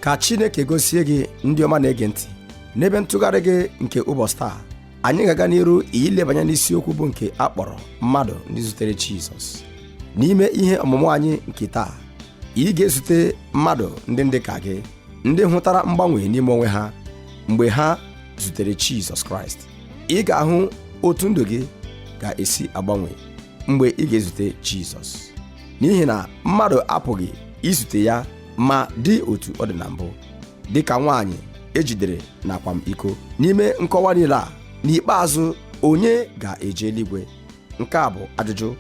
Ka Chineke gosie gị ndị ọma na-ege ntị n'ebe ntụgharị gị nke ụbọchị taa. Anyị ga-aga n'iru ilebanye n'isiokwu bụ nke a kpọrọ mmadụ ndị zutere Jizọs. N'ime ihe ọmụmụ anyị nke taa, ị ga-ezute mmadụ ndị dị ka gị, ndị hụtara mgbanwe n'ime onwe ha mgbe ha zutere Jizọs Kraịst. Ị ga-ahụ otu ndụ gị ga-esi agbanwe mgbe ị ga-ezute Jizọs, n'ihi na mmadụ apụghị izute ya ma dị otu ọ dị na mbụ, dị ka nwaanyị ejidere na akwamiko. N'ime nkọwa niile a, n'ikpeazụ, onye ga-eje eluigwe? Nke a bụ ajụjụ.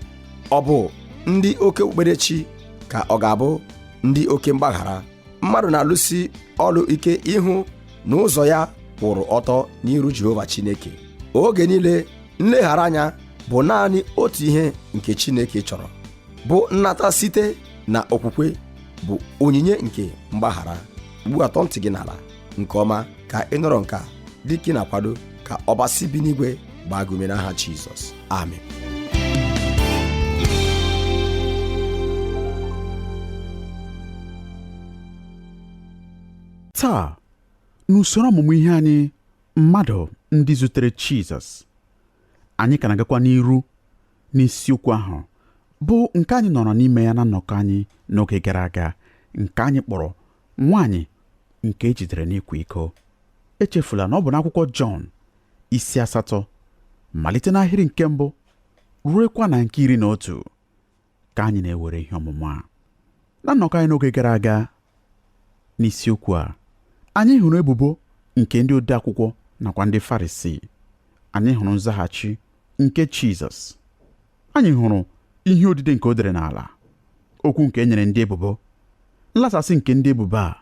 Ọ bụ ndị oke okpukperechi ka ọ ga-abụ ndị oke mgbaghara? Mmadụ na-alụsi ọlụ ike ịhụ na ụzọ ya kwụrụ ọtọ n'iru Jehova Chineke oge niile. Nleghara anya bụ naanị otu ihe nke Chineke chọrọ, bụ nnata site na okwukwe, bụ onyinye nke mgbaghara. Ugbu a, tọọ ntị gị n'ala nke ọma ka ị nọrọ nke a dịka ị na-akwado ka ọbasi bi n'igwe gbaa gị ume n'aha Jizọs. Amen. Taa, n'usoro ọmụmụ ihe anyị, mmadụ ndị zutere Jizọs, anyị ka na-agakwa n'iru n'isiokwu ahụ bụ nke anyị nọrọ n'ime ya na nnọkọ anyị n'oge gara aga, nke anyị kpọrọ nwaanyị nke ejidere n'ịkwa iko. Echefula na ọ bụ n'akwụkwọ Jọn isi 8, malite n'ahịrị nke mbụ ruekwa na nke 11 ka anyị na-ewere ihe ọmụmụ a. Na nnọkọ anyị n'oge gara aga n'isiokwu a, anyị hụrụ ebubo nke ndị ode akwụkwọ nakwa ndị Farisii. Anyị hụrụ nzaghachi nke Jizọs. Anyị hụrụ ihe odide nke o dere n'ala, okwu nke e nyere ndị ebubo, nlasasị nke ndị ebubo a.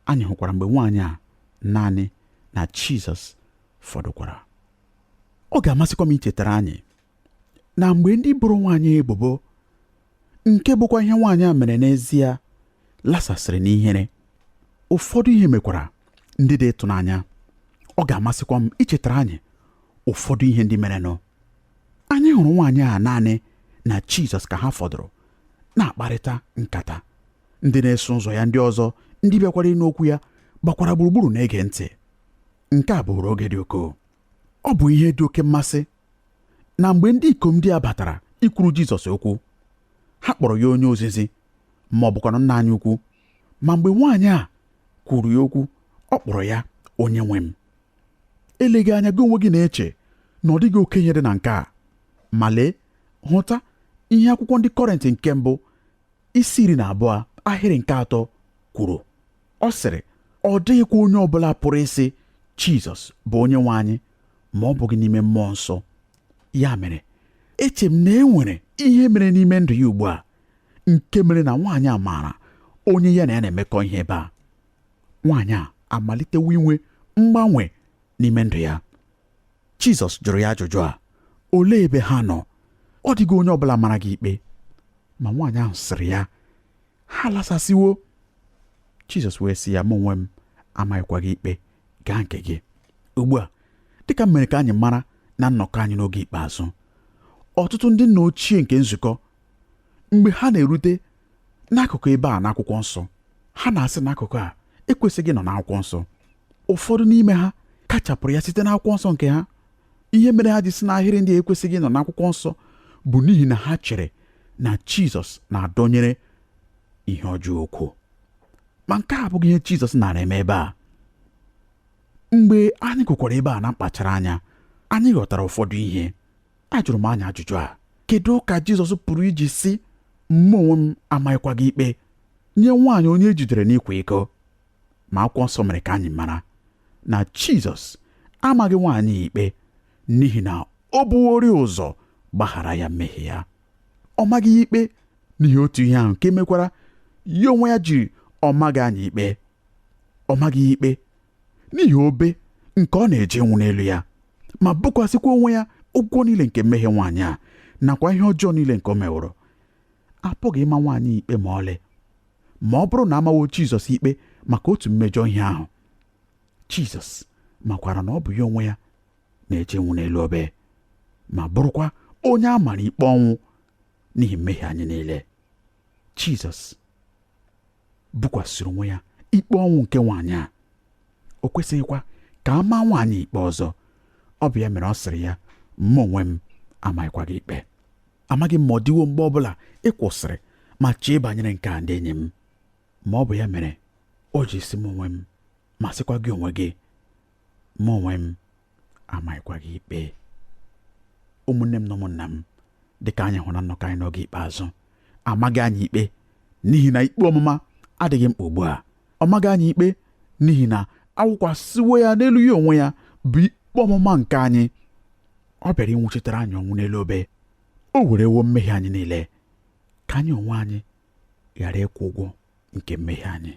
Anyị hụkwara mgbe nwaanyị a naanị na Jizọs fọdụkwara. Ọ ga-amasịkwa m ichetara anyị na mgbe ndị boro nwaanyị ebubo, nke bụkwa ihe nwaanyị a mere n'ezie, lasasịrị n'ihere, ụfọdụ ihe mekwara ndị dị ịtụnanya. Ọ ga-amasịkwa m ichetara anyị ụfọdụ ihe ndị merenụ. Anyị hụrụ nwaanyị a naanị na Jizọs ka ha fọdụrụ na-akparịta nkata. Ndị na-eso ụzọ ya ndị ọzọ, ndị bịakwara ịnụ okwu ya, gbakwara gburugburu na-ege ntị. Nke a bụrụ oge dị ukwuu. Ọ bụ ihe dị oke mmasị na mgbe ndị ikom ndị a batara ikwuru Jizọs okwu, ha kpọrọ ya onye ozizi ma ọ bụkwanụ nna anyị ukwu. Ma mgbe nwaanyị a kwuru ya okwu, ọ kpọrọ ya onye nwe m. Eleghị anya gị onwe gị na-eche na ọ dịghị oke ihe dị na nke a, ma lee, hụta ihe akwụkwọ ndị Kọrịntị nke mbụ isi 12 ahịrị nke 3 kwuru. Ọ sịrị, ọ dịghịkwa onye ọbụla pụrụ ịsị Jizọs bụ onye nwe anyị ma ọ bụghị n'ime mmụọ nsọ. Ya mere, eche m na e nwere ihe mere n'ime ndụ ya ugbu a nke mere na nwaanyị a maara onye ya na ya na-emekọ ihe ebe a. Nwaanyị a amalitewo inwe mgbanwe n'ime ndụ ya. Jizọs jụrụ ya ajụjụ a, olee ebe ha nọ? Ọ dịghị onye ọbụla mara gị ikpe. Ma nwaanyị ahụ sịrị ya, ha lasasịwo. Jizọs wee sị ya, mụ onwe m amaghịkwa gị ikpe, gaa nke gị. Ugbu a, dịka m mere ka anyị mara na nnọkọ anyị n'oge ikpeazụ, ọtụtụ ndị nna ochie nke nzukọ, mgbe ha na-erute n'akụkụ ebe a n'akwụkwọ nsọ, ha na-asị n'akụkụ a ekwesịghị nọ n'akwụkwọ nsọ. Ụfọdụ n'ime ha kachapụrụ ya site n'akwụkwọ nsọ nke ha. Ihe mere ha ji si n'ahịrị ndị ekwesịghị nọ n'akwụkwọ nsọ bụ n'ihi na ha chere na Jizọs na-adọnyere ihe ọjọọ okwu. Ma nke a abụghị ihe Jizọs nara eme ebe a. Mgbe anyị gụkwara ebe a na mkpachara anya, anyị ghọtara ụfọdụ ihe. Ajụrụ m anyị ajụjụ a, kedu ka Jizọs pụrụ iji sị mụ onwe m amaghịkwa gị ikpe nye nwaanyị onye ejidere n'ịkwa iko? Ma akwụkwọ nsọ mere ka anyị mara na Jizọs amaghị nwaanyị ikpe n'ihi na o buworị ụzọ gbaghara ya mmehie ya. Ọ maghị ya ikpe n'ihi otu ihe ahụ nke mekwara ya onwe ya jiri ọ maghị anyị ikpe. Ọ maghị ya ikpe n'ihi obe nke ọ na-eje ịnwụ n'elu ya, ma bukwasịkwa onwe ya ụgwọ niile nke mmehie nwaanyị a nakwa ihe ọjọọ niile nke o meworo. Apụghị ịma nwaanyị ikpe ma ọlị ma ọ bụrụ na amawo Jizọs ikpe maka otu mmejọ ihe ahụ. Jizọs makwara na ọ bụ ya onwe ya na-eje ịnwụ n'elu obe, ma bụrụkwa onye a mara ikpe ọnwụ n'ihi mmehie anyị niile. Jizọs bukwasịrị onwe ya Ikpe ọnwụ nke nwaanyị a, o kwesịghịkwa ka a maa nwaanyị ikpe ọzọ. Ọ bụ ya mere ọ sịrị ya, mụ onwe m amaghịkwa gị ikpe. Amaghị m ma ọ dịwo mgbe ọbụla ị kwụsịrị ma chee banyere nke a, ndị enyi m. Ma ọ bụ ya mere o ji sị m onwe m ma sịkwa gị onwe gị, mụ onwe m amaghịkwa gị ikpe. Ụmụnne m na ụmụnna m, dịka anyị hụrụ na nnọkọ anyị n'oge ikpeazụ, amaghị anyị ikpe n'ihi na ikpe ọmụma adịghị mkpa ugbu a. Ọ maghị anyị ikpe n'ihi na awụkwasịwo ya n'elu ya onwe ya bụ ikpe ọmụma nke anyị. Ọ bịara ịnwụchitere anyị ọnwụ n'elu obe. O werewo mmehie anyị niile ka anyị onwe anyị ghara ịkwụ ụgwọ nke mmehie anyị.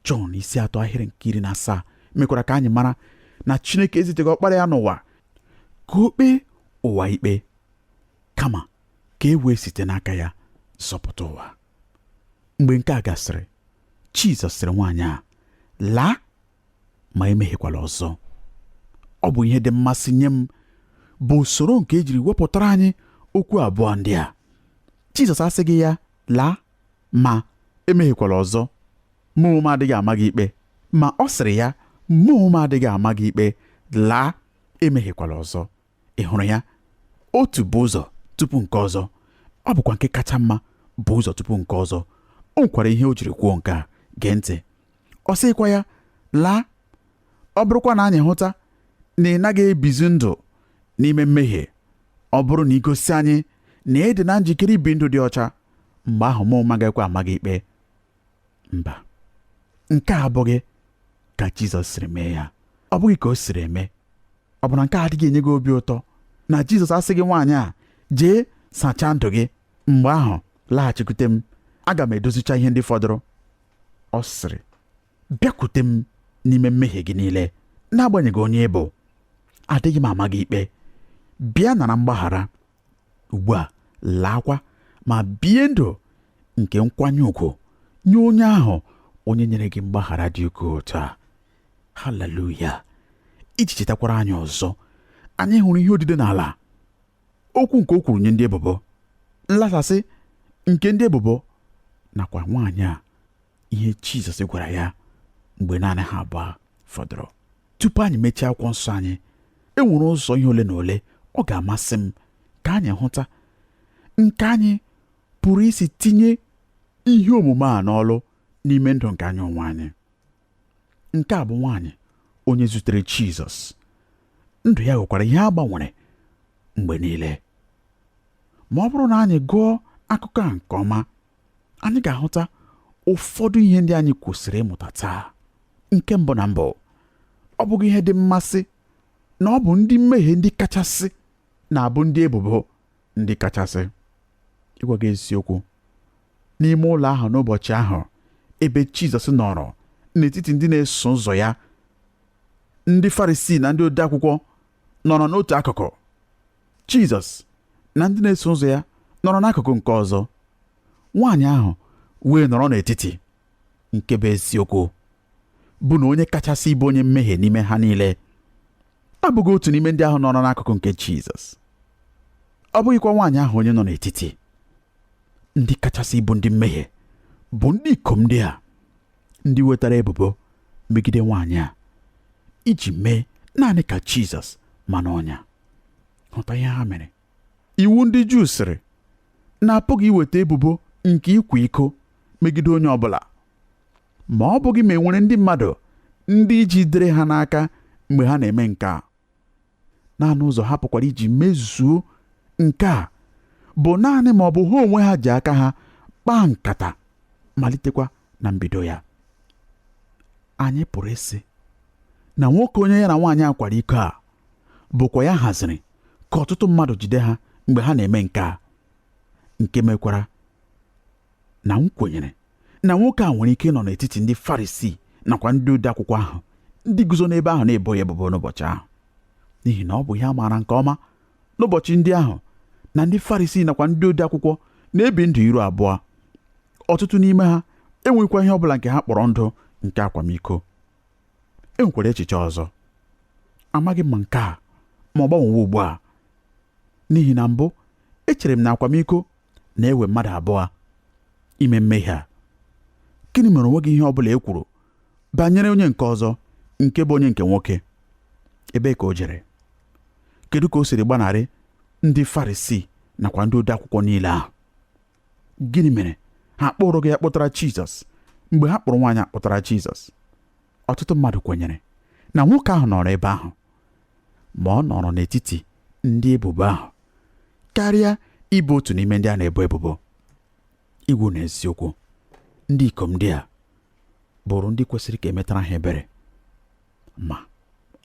Jọn isi 3 ahịrị nke 17 mekwara ka anyị mara na Chineke eziteghị ọkpara ya n'ụwa ka o kpee ụwa ikpe, kama ka e wee site n'aka ya zọpụta ụwa. Mgbe nke a gasịrị, Jizọs sịrị nwaanyị a, laa ma emehiekwala ọzọ. Ọ bụ ihe dị mmasị nye m bụ usoro nke ejiri wepụtara anyị okwu abụọ ndị a. Jizọs asịghị ya laa ma emehiekwala ọzọ, mụ onwe m adịghị ama gị ikpe. Ma ọ sịrị ya, mụ onwe m adịghị ama gị ikpe, laa emehiekwala ọzọ. Ị hụrụ ya? Otu bụ ụzọ tupu nke ọzọ. Ọ bụkwa nke kacha mma bụ ụzọ tupu nke ọzọ. O nwekwara ihe o jiri kwuo nke a. Gee ntị. Ọ sịghịkwa ya, laa, ọ bụrụkwa na anyị hụta na ị naghị ebizi ndụ n'ime mmehie, ọ bụrụ na ị gosi anyị na ị dị na njikere ibi ndụ dị ọcha, mgbe ahụ mụ onwe m agaghịkwa ama gị ikpe. Mba, nke a abụghị ka Jizọs siri mee ya. Ọ bụghị ka o siri eme. Ọ bụ na nke a adịghị enye gị obi ụtọ na Jizọs asịghị nwaanyị a, jee sachaa ndụ gị, mgbe ahụ laghachikwute m, aga m edozicha ihe ndị fọdụrụ. Ọ sịrị, bịakwute m n'ime mmehie gị niile, n'agbanyeghị onye ị bụ, adịghị m ama gị ikpe. Bịa nara mgbaghara ugbu a, laakwa ma bie ndụ nke nkwanye ùgwù nye onye ahụ onye nyere gị mgbaghara dị ukwuu otu a. Haleluya! Iji chetakwara anyị ọzọ, anyị hụrụ ihe odide n'ala, okwu nke o kwuru nye ndị ebubo, nlasasị nke ndị ebubo, nakwa nwaanyị a, ihe Jizọs gwara ya mgbe naanị ha abụọ fọdụrụ. Tupu anyị mechie akwụkwọ nsọ anyị, e nwere ụzọ ihe ole na ole ọ ga-amasị m ka anyị hụta nke anyị pụrụ isi tinye ihe omume a n'ọlụ n'ime ndụ nke anyị onwe anyị. Nke a bụ nwaanyị onye zutere Jizọs. Ndụ ya nwekwara ihe a gbanwere mgbe niile. Ma ọ bụrụ na anyị gụọ akụkọ a nke ọma, anyị ga-ahụta ụfọdụ ihe ndị anyị kwesịrị ịmụta taa. Nke mbụ na mbụ, ọ bụghị ihe dị mmasị na ọ bụ ndị mmehie ndị kachasị na-abụ ndị ebubo ndị kachasị. Ịgwa gị eziokwu, n'ime ụlọ ahụ n'ụbọchị ahụ ebe Jizọs nọrọ n'etiti ndị na-eso ụzọ ya, ndị Farisii na ndị odeakwụkwọ nọrọ n'otu akụkụ, Jizọs na ndị na-eso ụzọ ya nọrọ n'akụkụ nke ọzọ. Nwaanyị ahụ wee nọrọ n'etiti. Nke bụ eziokwu bụ na onye kachasị ịbụ onye mmehie n'ime ha niile abụghị otu n'ime ndị ahụ nọrọ n'akụkụ nke Jizọs. Ọ bụghịkwa nwaanyị ahụ onye nọ n'etiti. Ndị kachasị ịbụ ndị mmehie bụ ndị ikom ndị a, ndị wetara ebubo megide nwaanyị a iji mee naanị ka Jizọs ma n'ọnya. Hụta ihe ha mere. Iwu ndị Juu sịrị na apụghị iweta ebubo nke ịkwa iko megide onye ọbụla, ma ọ bụghị ma e nwere ndị mmadụ ndị jidere ha n'aka mgbe ha na-eme nke a. Naanị ụzọ ha pụkwara iji mezuo nke a bụ naanị ma ọ bụ ha onwe ha ji aka ha kpaa nkata malitekwa na mbido ya. Anyị pụrụ ịsị na nwoke onye ya na nwaanyị a kwara iko a bụkwa ya haziri ka ọtụtụ mmadụ jide ha mgbe ha na-eme nke a, nke mekwara na m kwenyere na nwoke a nwere ike ịnọ n'etiti ndị Farisii nakwa ndị ode akwụkwọ ahụ ndị guzo n'ebe ahụ na-ebo ya ebubo n'ụbọchị ahụ, n'ihi na ọ bụ ihe a maara nke ọma n'ụbọchị ndị ahụ na ndị Farisii nakwa ndị ode akwụkwọ na-ebi ndụ iru abụọ. Ọtụtụ n'ime ha enwekwa ihe ọbụla nke ha kpọrọ ndụ nke akwamiko. E nwekwara echiche ọzọ. Amaghị m ma nke a ma ọ gbanwewo ugbu a, n'ihi na mbụ echere m na akwamiko na-ewe mmadụ abụọ ime mmehie a. Gịnị mere onweghị ihe ọbụla e kwuru Banyere onye nke ọzọ, nke bụ onye nke nwoke, ebee ka o jere? Kedu ka o siri gbanarị ndị Farisii nakwa ndị ode akwụkwọ niile ahụ? Gịnị mere ha kpụrụ gị ya kpụtara Jizọs mgbe ha kpụrụ nwaanyị akpụtara Jizọs? Ọtụtụ mmadụ kwenyere na nwoke ahụ nọrọ ebe ahụ, ma ọ nọrọ n'etiti ndị ebubo ahụ karịa ịbụ otu n'ime ndị a na-ebo ebubo. Igwu na eziokwu, ndị ikom ndị a bụrụ ndị kwesịrị ka emetara ha ebere, ma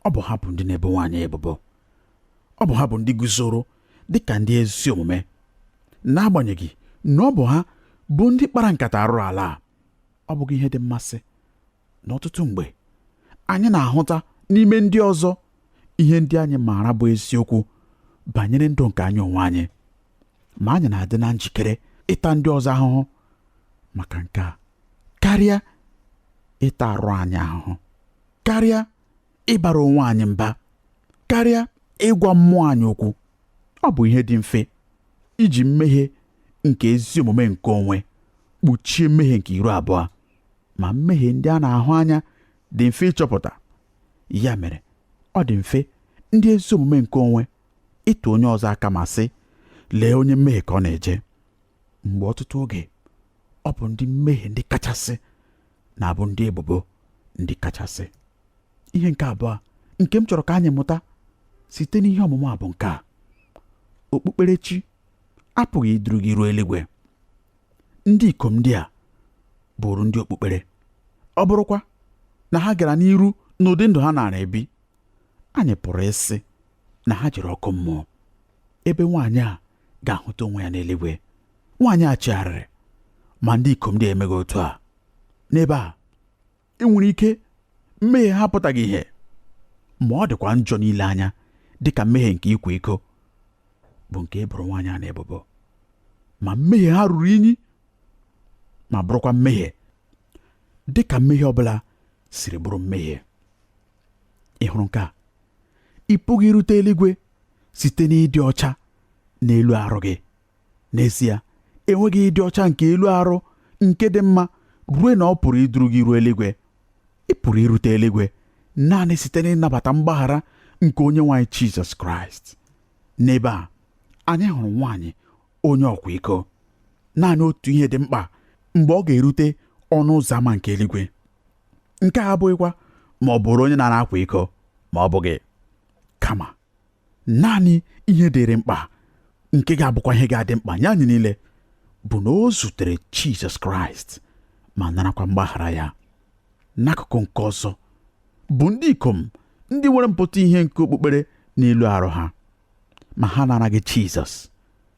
ọ bụ ha bụ ndị na-ebo nwaanyị ebubo. Ọ bụ ha bụ ndị guzoro dị ka ndị ezi omume, n'agbanyeghị na ọ bụ ha bụ ndị kpara nkata arụrụ ala a. Ọ bụghị ihe dị mmasị na ọtụtụ mgbe anyị na-ahụta n'ime ndị ọzọ ihe ndị anyị maara bụ eziokwu banyere ndụ nke anyị onwe anyị, ma anyị na-adị na njikere ịta ndị ọzọ ahụhụ maka nke a karịa ịta arụ anyị ahụhụ, karịa ịbara onwe anyị mba, karịa ịgwa mmụọ anyị okwu. Ọ bụ ihe dị mfe iji mmehie nke ezi omume nke onwe kpuchie mmehie nke iru abụọ, ma mmehie ndị a na-ahụ anya dị mfe ịchọpụta. Ya mere ọ dị mfe ndị ezi omume nke onwe ịtụ onye ọzọ aka ma sị, lee onye mmehie ka ọ na-eje, mgbe ọtụtụ oge ọ bụ ndị mmehie ndị kachasị na-abụ ndị ebubo ndị kachasị. Ihe nke abụọ nke m chọrọ ka anyị mụta site n'ihe ọmụmụ a bụ nke a: okpukperechi apụghị iduru gị ruo eluigwe. Ndị ikom ndị a bụrụ ndị okpukpere, ọ bụrụkwa na ha gara n'iru n'ụdị ndụ ha nara ebi, anyị pụrụ ịsị na ha jiri ọkụ mmụọ, ebe nwaanyị a ga-ahụta onwe ya n'eluigwe. Nwaanyị a chegharịrị, ma ndị ikom ndị emeghị otu a. N'ebe a, e nwere ike mmehie ha apụtaghị ihe, ma ọ dịkwa njọ n'ile anya dịka mmehie nke ịkwa iko bụ nke e boro nwaanyị a n'ebubo. Ma mmehie ha ruru inyi ma bụrụkwa mmehie dịka mmehie ọbụla siri bụrụ mmehie. Ị hụrụ nke a? Ị pụghị irute eluigwe site n'ịdị ọcha n'elu arụ gị. N'ezie, enweghị ịdị ọcha nke elu arụ nke dị mma ruo na ọ pụrụ iduru gị ruo eluigwe. Ị pụrụ irute eluigwe naanị site n'ịnabata mgbaghara nke onye nwe anyị Jizọs Kraịst. N'ebe a, anyị hụrụ nwaanyị onye ọkwa iko. Naanị otu ihe dị mkpa mgbe ọ ga-erute ọnụ ụzọ ámá nke eluigwe. Nke a abụghịkwa ma ọ bụrụ onye nara akwa iko ma ọ bụghị, kama naanị ihe dịrị mkpa nke ga-abụkwa ihe ga-adị mkpa nye anyị niile bụ na o zutere Jizọs Kraịst ma narakwa mgbaghara ya. N'akụkụ nke ọzọ bụ ndị ikom ndị nwere mpụta ihe nke okpukpere n'elu arụ ha, ma ha naraghị Jizọs.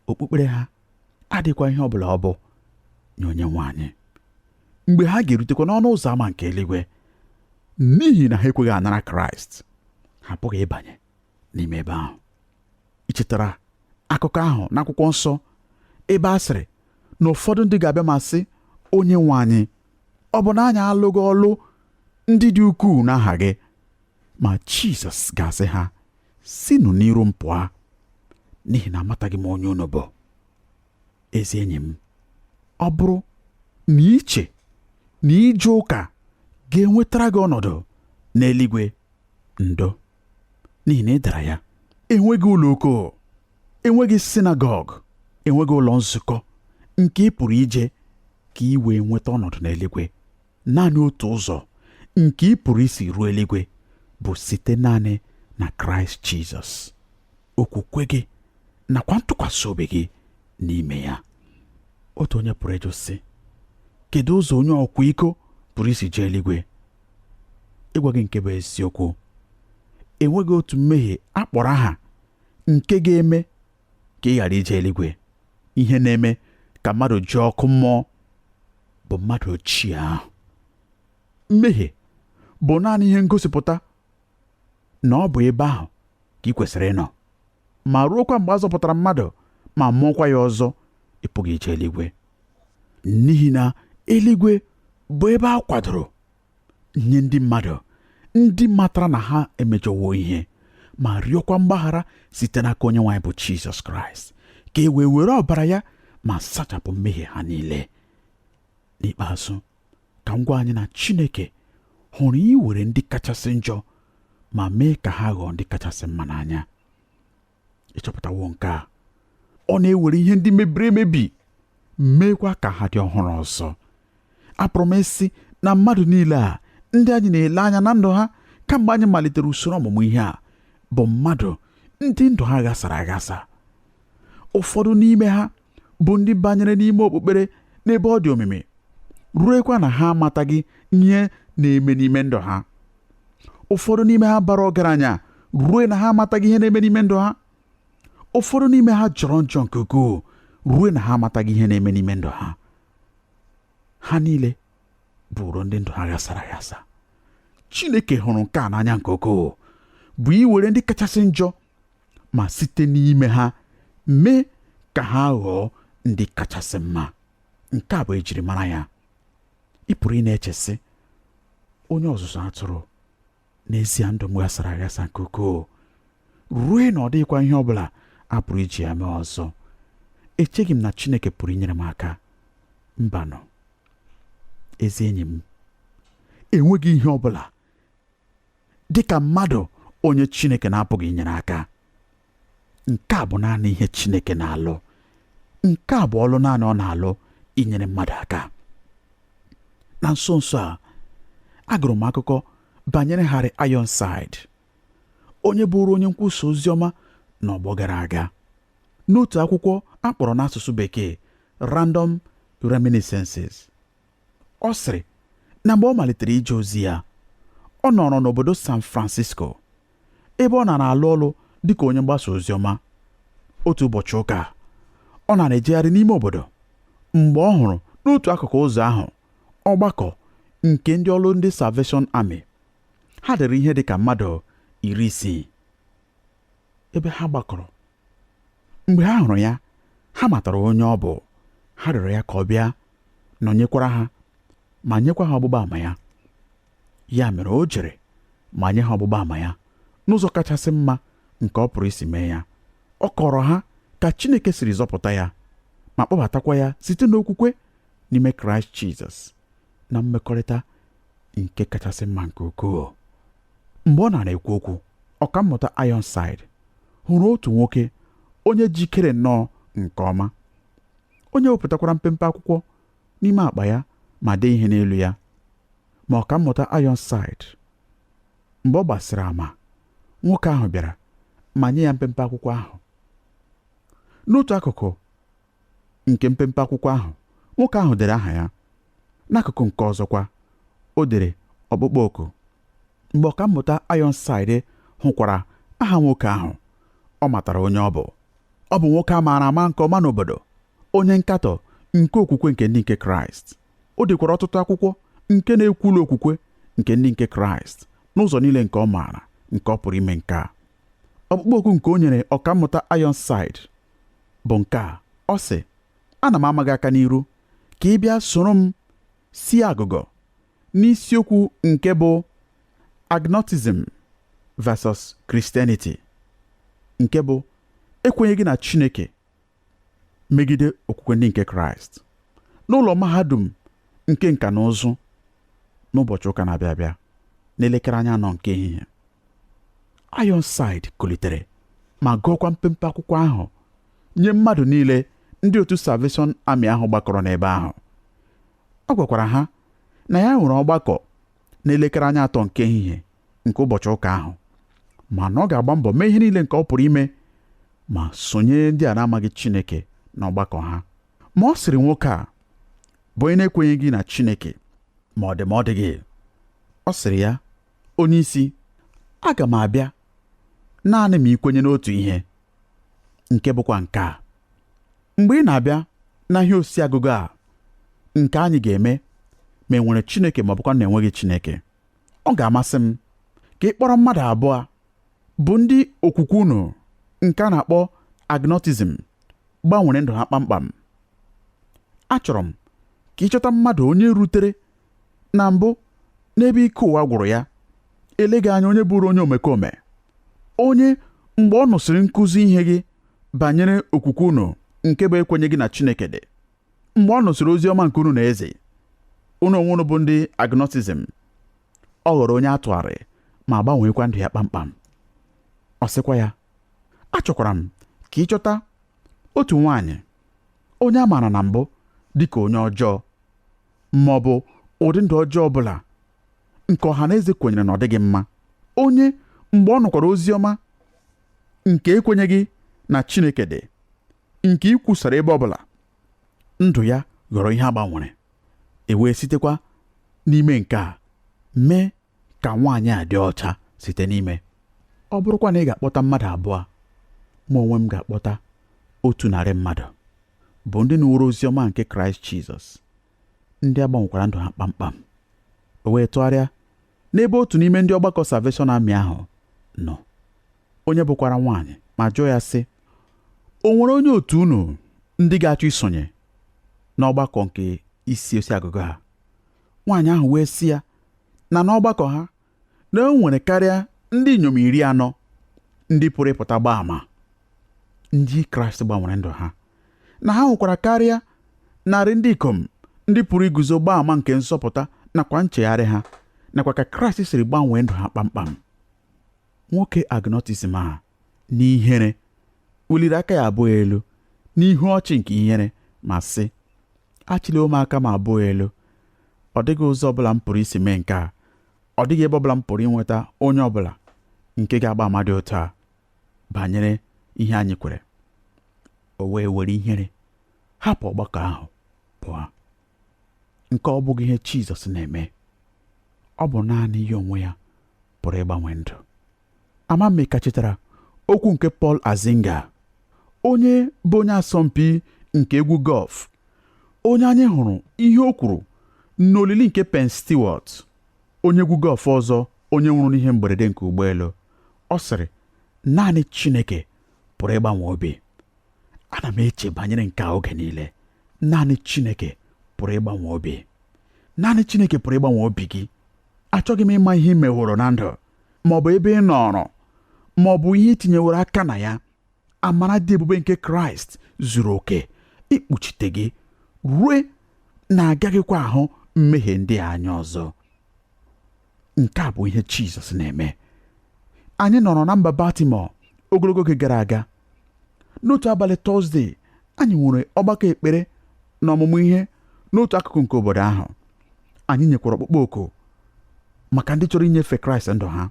Okpukpere ha adịkwa ihe ọbụla ọ bụ nye onye nwe anyị. Mgbe ha ga-erutekwa n'ọnụ ụzọ ámá nke eluigwe, n'ihi na ha ekweghị anara Kraịst, ha apụghị ịbanye n'ime ebe ahụ. Ị chetara akụkọ ahụ n'akwụkwọ nsọ ebe a sịrị na ụfọdụ ndị ga-abịa ma sị, onye nwe anyị, ọ bụ na anyị alụghị ọlụ ndị dị ukwuu n'aha gị? Ma Jizọs ga-asị ha, sinụ n'iru m pụọ, n'ihi na amataghị m onye unu bụ. Ezi enyi m, ọ bụrụ na iche na ije ụka ga-enwetara gị ọnọdụ n'eluigwe, ndo, n'ihi na ị dara ya. Enweghị ụlọ ụka, enweghị sinagọg, enweghị ụlọ nzukọ nke ị pụrụ ije ka ị wee nweta ọnọdụ n'eluigwe. Naanị otu ụzọ nke ị pụrụ isi ruo eluigwe bụ site naanị na Kraịst Jizọs, okwukwe gị nakwa ntụkwasị obi gị n'ime ya. Otu onye pụrụ ịjụ sị, kedu ụzọ onye ọkwa iko pụrụ isi jee eluigwe? Ịgwa gị nke bụ eziokwu, enweghị otu mmehie a kpọrọ aha nke ga-eme ka ị ghara ije eluigwe. Ihe na-eme ka mmadụ jee ọkụ mmụọ bụ mmadụ ochie ahụ. Mmehie bụ naanị ihe ngosipụta na ọ bụ ebe ahụ ka ị kwesịrị ịnọ, ma ruokwa mgbe a zọpụtara mmadụ ma mụọkwa ya ọzọ, ị pụghị ije eluigwe, n'ihi na eluigwe bụ ebe a kwadoro nye ndị mmadụ ndị matara na ha emejọwo ihe ma rịọkwa mgbaghara site n'aka onye nwe anyị bụ Jizọs Kraịst, ka e wee were ọbara ya ma sachapụ mmehie ha niile. N'ikpeazụ, ka m gwa anyị na Chineke hụrụ iwere ndị kachasị njọ ma mee ka ha ghọọ ndị kachasị mma n'anya. Ịchọpụtawo nke a? Ọ na-ewere ihe ndị mebiri emebi meekwa ka ha dị ọhụrụ ọzọ. Apụrụ m ịsị na mmadụ niile a ndị anyị na-ele anya na ndụ ha kamgbe anyị malitere usoro ọmụmụ ihe a bụ mmadụ ndị ndụ ha ghasara aghasa. Ụfọdụ n'ime ha bụ ndị banyere n'ime okpukpere n'ebe ọ dị omimi, ruekwa na ha amataghị ihe na-eme n'ime ndụ ha. Ụfọdụ n'ime ha bara ọgaranya rue na ha amataghị ihe na-eme n'ime ndụ ha. Ụfọdụ n'ime ha jọrọ njọ nke ukwuu rue na ha amataghị ihe na-eme n'ime ndụ ha. Ha niile bụrụ ndị ndụ ha ghasara aghasa. Chineke hụrụ nke a n'anya nke ukwuu, bụ iwere ndị kachasị njọ ma site n'ime ha mee ka ha ghọọ ndị kachasị mma. Nke a bụ ejirimara ya. Ị pụrụ ị na-eche sị, onye ọzụzụ atụrụ, n'ezie ndụ m ghasara aghasa nke ukwuu rue na ọ dịghịkwa ihe ọ bụla a pụrụ iji ya mee ọzọ. Echeghị m na Chineke pụrụ inyere m aka. Mbanụ, ezi enyi m, enweghị ihe ọ bụla dị ka mmadụ onye Chineke na-apụghị inyere aka. Nke a bụ naanị ihe Chineke na-alụ. Nke a bụ ọlụ naanị ọ na-alụ, inyere mmadụ aka. Na nso nso a, agụrụ m akụkọ banyere Harry Ironside, onye bụrụ onye nkwusa ozi ọma n'ọgbọ gara aga. N'otu akwụkwọ a kpọrọ n'asụsụ bekee Random Reminiscences, ọ sịrị na mgbe ọ malitere ije ozi ya, ọ nọrọ n'obodo San Francisco, ebe ọ nara alụ ọlụ dịka onye mgbasa ozi ọma. Otu ụbọchị ụka, ọ nara ejegharị n'ime obodo mgbe ọ hụrụ n'otu akụkụ ụzọ ahụ ọgbakọ nke ndị ọrụ ndị Salvation Army. Ha dịrị ihe dịka mmadụ 60 ebe ha gbakọrọ. Mgbe ha hụrụ ya, ha matara onye ọ bụ. Ha rịọrọ ya ka ọ bịa nọnyekwara ha ma nyekwa ha ọgbụgba ama ya. Ya mere o jere ma nye ha ọgbụgba ama ya n'ụzọ kachasị mma nke ọ pụrụ isi mee ya. Ọ kọrọ ha ka Chineke siri zọpụta ya ma kpọbatakwa ya site n'okwukwe n'ime Kraịst Jizọs na mmekọrịta nke kachasị mma nke ukwuu. Mgbe ọ nara ekwu okwu, ọkammụta Ironside hụrụ otu nwoke onye jikere nnọọ nke ọma, onye wepụtakwara mpempe akwụkwọ n'ime akpa ya ma dee ihe n'elu ya. Ma ọkammụta Ironside, mgbe ọ gbasịrị ama, nwoke ahụ bịara ma nye ya mpempe akwụkwọ ahụ. N'otu akụkụ nke mpempe akwụkwọ ahụ, nwoke ahụ dere aha ya. N'akụkụ nke ọzọkwa, o dere ọkpụkpọ oku. Mgbe ọkammụta Ironside hụkwara aha nwoke ahụ, ọ matara onye ọ bụ. Ọ bụ nwoke a maara ama nke ọma n'obodo, onye nkatọ nke okwukwe nke ndị nke Kraịst. O dekwara ọtụtụ akwụkwọ nke na-ekwulu okwukwe nke ndị nke Kraịst n'ụzọ niile nke ọ maara nke ọ pụrụ ime nke a. Ọkpụkpọ oku nke o nyere ọkammụta Ironside bụ nke a. Ọ sị, ana m ama gị aka n'iru ka ị bịa soro m si agụgọ n'isiokwu nke bụ Agnosticism versus Christianity, nke bụ ekwenyeghị na Chineke megide okwukwe ndị nke Kraịst, n'ụlọ mahadum nke nka na ụzụ n'ụbọchị ụka na-abịa abịa n'elekere anya 4 nke ehihie. Ironside kulitere ma gụọkwa mpempe akwụkwọ ahụ nye mmadụ niile ndị otu Salvation Army ahụ gbakọrọ n'ebe ahụ. Ọ gwakwara ha na ya nwere ọgbakọ n'elekere anya 3 nke ehihie nke ụbọchị ụka ahụ, ma na ọ ga-agba mbọ mee ihe niile nke ọ pụrụ ime ma sonyere ndị a na-amaghị Chineke n'ọgbakọ ha. Ma ọ sịrị nwoke a bụ onye na-ekwenyeghị na Chineke ma ọ dị ma ọ dịghị. Ọ sịrị ya, onye isi, aga m abịa naanị ma ị kwenye n'otu ihe, nke bụkwa nke a. Mgbe ị na-abịa na ihe osi agụgụ a nke anyị ga-eme ma e nwere Chineke ma ọ bụkwa na enweghị Chineke, ọ ga-amasị m ka ị kpọrọ mmadụ abụọ bụ ndị okwukwe unu nke a na-akpọ agnosticism gbanwere ndụ ha kpamkpam. Achọrọ m ka ị chọta mmadụ onye rutere na mbụ n'ebe ike ụwa gwụrụ ya, eleghị anya onye bụrụ onye omekome, onye mgbe ọ nụsịrị nkụzi ihe gị banyere okwukwe unu nke bụ ekwenyeghị na Chineke dị, mgbe ọ nụsịrị ozi ọma nke unu na eze unu onwe unu bụ ndị agnosticism, Ọ ghọrọ onye a tụgharị ma gbanweekwa ndụ ya kpamkpam. Ọ sịkwa ya, achọkwara m ka ị chọta otu nwaanyị onye a maara na mbụ dịka onye ọjọọ ma ọ bụ ụdị ndụ ọjọọ ọbụla nke ọha na eze kwenyere na ọ dịghị mma, onye mgbe ọ nụkwara ozi ọma nke ekwenyeghị na Chineke dị, nke i kwusara ebe ọbụla, ndụ ya ghọrọ ihe a gbanwere. E wee sitekwa n'ime nke a mee ka nwaanyị a dị ọcha site n'ime. Ọ bụrụkwa na ị ga-akpọta mmadụ abụọ, mụ onwe m ga-akpọta 100 mmadụ bụ ndị nụworo ozi ọma nke Kraịst Jizọs, ndị a gbanwekwara ndụ ha kpamkpam. O wee tụgharịa n'ebe otu n'ime ndị ọgbakọ Salvation Army ahụ nọ, onye bụkwara nwaanyị, ma jụọ ya sị, o nwere onye otu unu ndị ga-achọ isonye n'ọgbakọ nke isi osi agụgụ ha? Nwaanyị ahụ wee sị ya na n'ọgbakọ ha na o nwere karịa ndị inyom 40 ndị pụrụ ịpụta gbaa ama ndị Kraịst gbanwere ndụ ha, na ha nwekwara karịa 100 ndị ikom ndị pụrụ iguzo gbaa ama nke nzọpụta nakwa nchegharị ha, nakwa ka Kraịst siri gbanwee ndụ ha kpamkpam. Nwoke agnotism a n'ihere weliri aka ya abụọ elu n'ihu ọchị nke ihere ma sị, achịliwo m aka m abụọ elu, ọ dịghị ụzọ ọbụla m pụrụ isi mee nke a, ọ dịghị ebe ọbụla m pụrụ inweta onye ọbụla nke ga-agba ama dị otu a banyere ihe anyị kwere. O wee were ihere hapụ ọgbakọ ahụ pụọ. Nke ọ bụghị ihe Jizọs na-eme. Ọ bụ naanị ya onwe ya pụrụ ịgbanwe ndụ. Ama m ka chetara okwu nke Paul Azinger, onye bụ onye asọmpi nke egwu gọlf, onye anyị hụrụ ihe o kwuru n'olili nke Penn Stewart, onye egwu gọlf ọzọ onye nwụrụ n'ihe mberede nke ụgbọelu. Ọ sịrị, naanị Chineke pụrụ ịgbanwe obi. Ana m eche banyere nke a oge niile. Naanị Chineke pụrụ ịgbanwe obi. Naanị Chineke pụrụ ịgbanwe obi gị. Achọghị m ịma ihe ị meworo na ndụ, ma ọ bụ ebe ị nọrọ, ma ọ bụ ihe i tinyeworo aka na ya. Amara dị ebube nke Kraịst zuru oke ikpuchite gị rue na agaghịkwa ahụ mmehie ndị a anya ọzọ. Nke a bụ ihe Jizọs na-eme. Anyị nọrọ na mba Baltimore ogologo oge gara aga. N'otu abalị Tọzdee, anyị nwere ọgbakọ ekpere na ọmụmụ ihe n'otu akụkụ nke obodo ahụ. Anyị nyekwara ọkpụkpọ oku maka ndị chọrọ inyefe Kraịst ndụ ha.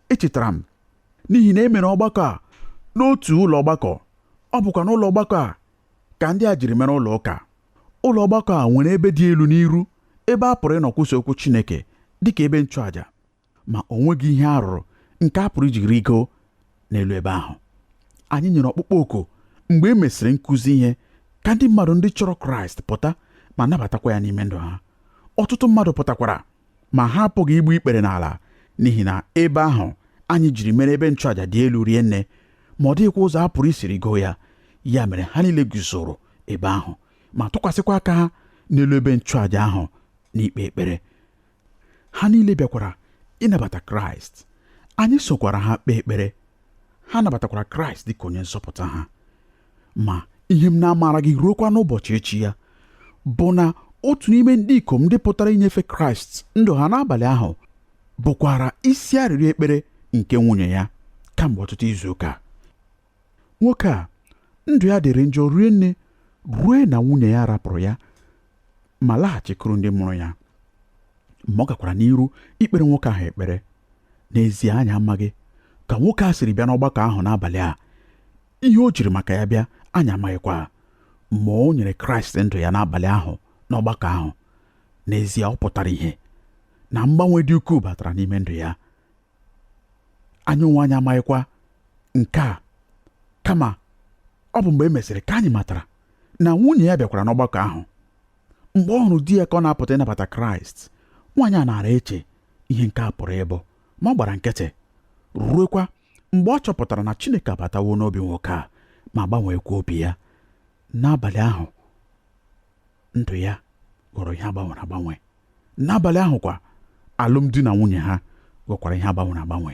Echetara m n'ihi na e mere ọgbakọ a n'otu ụlọ ọgbakọ, ọ bụkwa n'ụlọ ọgbakọ a ka ndị a jiri mere ụlọ ụka. Ụlọ ọgbakọ a nwere ebe dị elu n'iru ebe a pụrụ ịnọ kwusa okwu Chineke dịka ebe nchụàjà, ma o nweghị ihe a rụrụ nke a pụrụ iji rigo n'elu ebe ahụ. Anyị nyere ọkpụkpọ oku mgbe e mesịrị nkụzi ihe ka ndị mmadụ ndị chọrọ Kraịst pụta ma nabatakwa ya n'ime ndụ ha. Ọtụtụ mmadụ pụtakwara, ma ha apụghị igbu ikpere n'ala n'ihi na ebe ahụ anyị jiri mere ebe nchụàjà dị elu rie nne, ma ọ dịghịkwa ụzọ a pụrụ isi rigo ya. Ya mere ha niile guzoro ebe ahụ ma tụkwasịkwa aka ha n'elu ebe nchụàjà ahụ n'ikpe ekpere. Ha niile bịakwara ịnabata Kraịst. Anyị sokwara ha kpee ekpere. Ha nabatakwara Kraịst dịka onye nzọpụta ha. Ma ihe m na-amara gị ruokwa n'ụbọchị echi ya bụ na otu n'ime ndị ikom ndị pụtara inyefe Kraịst ndụ ha n'abalị ahụ bụkwara isi arịrịọ ekpere nke nwunye ya kamgbe ọtụtụ izu ụka. Nwoke a ndụ ya dịrị njọ rie nne rue na nwunye ya rapụrụ ya ma laghachikuru ndị mụrụ ya. Ma ọ gakwara n'iru ikpere nwoke ahụ ekpere. N'ezie anyị amaghị ka nwoke a siri bịa n'ọgbakọ ahụ n'abalị a. Ihe o jiri maka ya bịa anyị amaghịkwa, ma o nyere Kraịst ndụ ya n'abalị ahụ n'ọgbakọ ahụ. N'ezie ọ pụtara ihe na mgbanwe dị ukwuu batara n'ime ndụ ya. Anyị onwe anyị amaghịkwa nke a, kama ọ bụ mgbe e mesịrị ka anyị matara na nwunye ya bịakwara n'ọgbakọ ahụ. Mgbe ọ hụrụ di ya ka ọ na-apụta ịnabata Kraịst, nwaanyị a nara eche ihe nke a pụrụ ịbụ, ma ọ gbara nkịtị ruekwa mgbe ọ chọpụtara na Chineke abatawo n'obi nwoke a ma gbanweekwa obi ya. N'abalị ahụ ndụ ya ghọrọ ihe agbanwere agbanwe. N'abalị ahụ kwa alụmdi na nwunye ha ghọkwara ihe agbanwere agbanwe.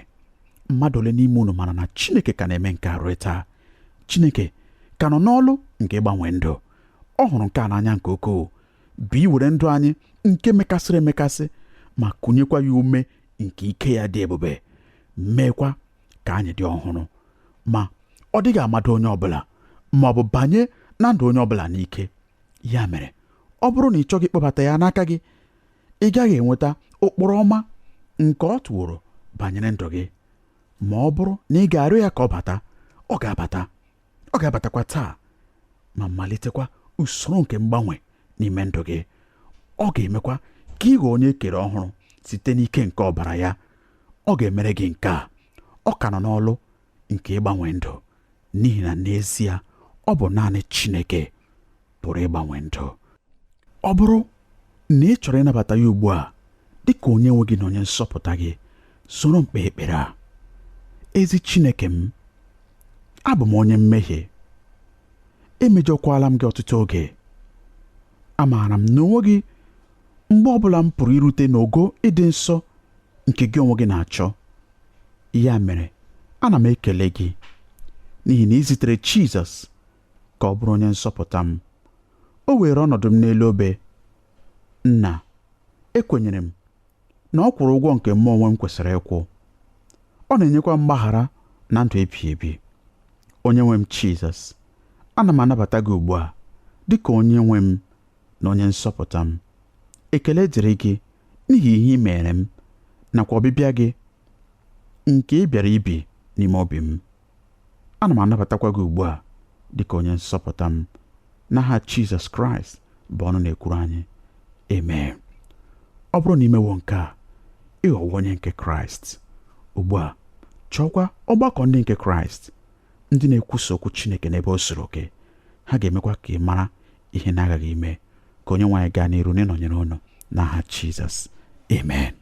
Mmadụ ole n'ime unu mara na Chineke ka na-eme nke a ruo taa? Chineke ka nọ n'ọlụ nke ịgbanwe ndụ. Ọ hụrụ nke a n'anya nke ukwuu, bụ iwere ndụ anyị nke mekasịrị emekasị ma kụnyekwa ya ume nke ike ya dị ebube, meekwa ka anyị dị ọhụrụ. Ma ọ dịghị amado onye ọbụla ma ọ bụ banye na ndụ onye ọbụla n'ike. Ya mere, ọ bụrụ na ị chọghị ịkpọbata ya n'aka gị, ị gaghị enweta ụkpụrụ ọma nke ọ tụworo banyere ndụ gị. Ma ọ bụrụ na ị ga-arịọ ya ka ọ bata, ọ ga-abata. Ọ ga-abatakwa taa ma malitekwa usoro nke mgbanwe n'ime ndụ gị. Ọ ga-emekwa ka ị ghọọ onye e kere ọhụrụ site n'ike nke ọbara ya. Ọ ga-emere gị nke a. Ọ ka nọ n'ọlụ nke ịgbanwe ndụ, n'ihi na n'ezie ọ bụ naanị Chineke pụrụ ịgbanwe ndụ. Ọ bụrụ na ị chọrọ ịnabata ya ugbu a dị ka onye nwe gị na onye nzọpụta gị, soro m kpee ekpere a. Ezi Chineke m, abụ m onye mmehie, emejọkwala m gị ọtụtụ oge. Amaara m na onweghị mgbe ọbụla m pụrụ irute n'ogo ịdị nsọ nke gị onwe gị na-achọ. Ya mere, ana m ekele gị n'ihi na ị zitere Jizọs ka ọ bụrụ onye nzọpụta m. O were ọnọdụ m n'elu obe. Nna, ekwenyere m na ọ kwụrụ ụgwọ nke mụ onwe m kwesịrị ịkwụ. Ọ na-enyekwa mgbaghara na ndụ ebighị ebi. Onye nwe m Jizọs, ana m anabata gị ugbu a dị ka onye nwe m na onye nzọpụta m. Ekele dịrị gị n'ihi ihe ị mere m nakwa ọbịbịa gị nke ị bịara ibi n'ime obi m. Ana m anabatakwa gị ugbu a dị ka onye nzọpụta m. N'aha Jizọs Kraịst bụ ọnụ na-ekwuru anyị. Amen. Ọ bụrụ na i mewo nke a, ị ghọwo onye nke Kraịst. Ugbu a, chọọkwa ọgbakọ ndị nke Kraịst, ndị na-ekwusa okwu Chineke n'ebe o zuru oke. Ha ga-emekwa ka ị mara ihe na-aghaghị ime. Ka onye nwe anyị gaa n'iru n'ịnọnyere unu n'aha Jizọs. Amen.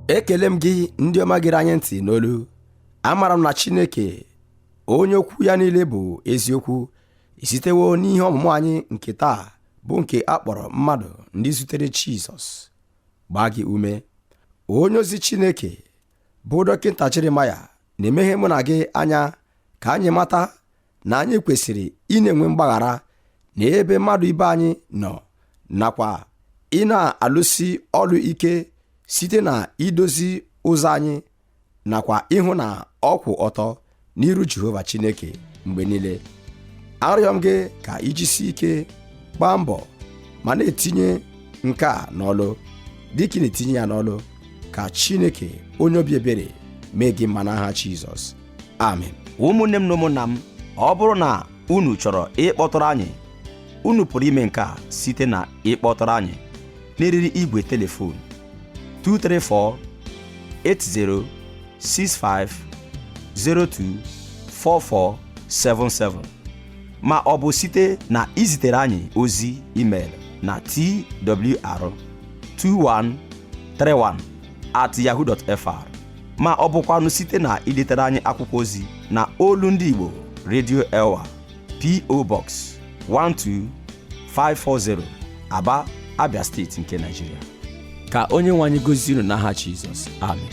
Ekele m gị ndị ọma gere anyị ntị n'olu. Amara m na Chineke onye okwu ya niile bụ eziokwu sitewo n'ihe ọmụmụ anyị nke taa bụ nke a kpọrọ mmadụ ndị zutere Jizọs gbaa gị ume. Onye ozi Chineke bụ Dọkịta Jeremaya na-emeghe mụ na gị anya ka anyị mata na anyị kwesịrị ị na-enwe mgbaghara n'ebe mmadụ ibe anyị nọ nakwa ị na-alụsi ọlụ ike site na idozi ụzọ anyị nakwa ịhụ na ọ kwụ ọtọ n'iru Jehova Chineke mgbe niile. Arịọ m gị ka i jisi ike gbaa mbọ ma na-etinye nke a n'ọlụ. Dịka ị na-etinye ya n'ọlụ, ka Chineke onye obi ebere mee gị mma n'aha Jizọs. Amen. Ụmụnne m na ụmụnna m, ọ bụrụ na unu chọrọ ịkpọtụrụ anyị, unu pụrụ ime nke a site na ịkpọtụrụ anyị n'eriri igwe telefon 234 80 65 02 4477 ma ọ bụ site na izitere anyị ozi email na twr2131@yahoo.fr ma ọ bụkwanụ site na idetere anyị akwụkwọ ozi na Olu Ndị Igbo Radio Elwa, P.O. Box 12540, Aba, Abia Steeti nke Nigeria. Ka onye nwe anyị gozie unu n'aha Jizọs. Amen.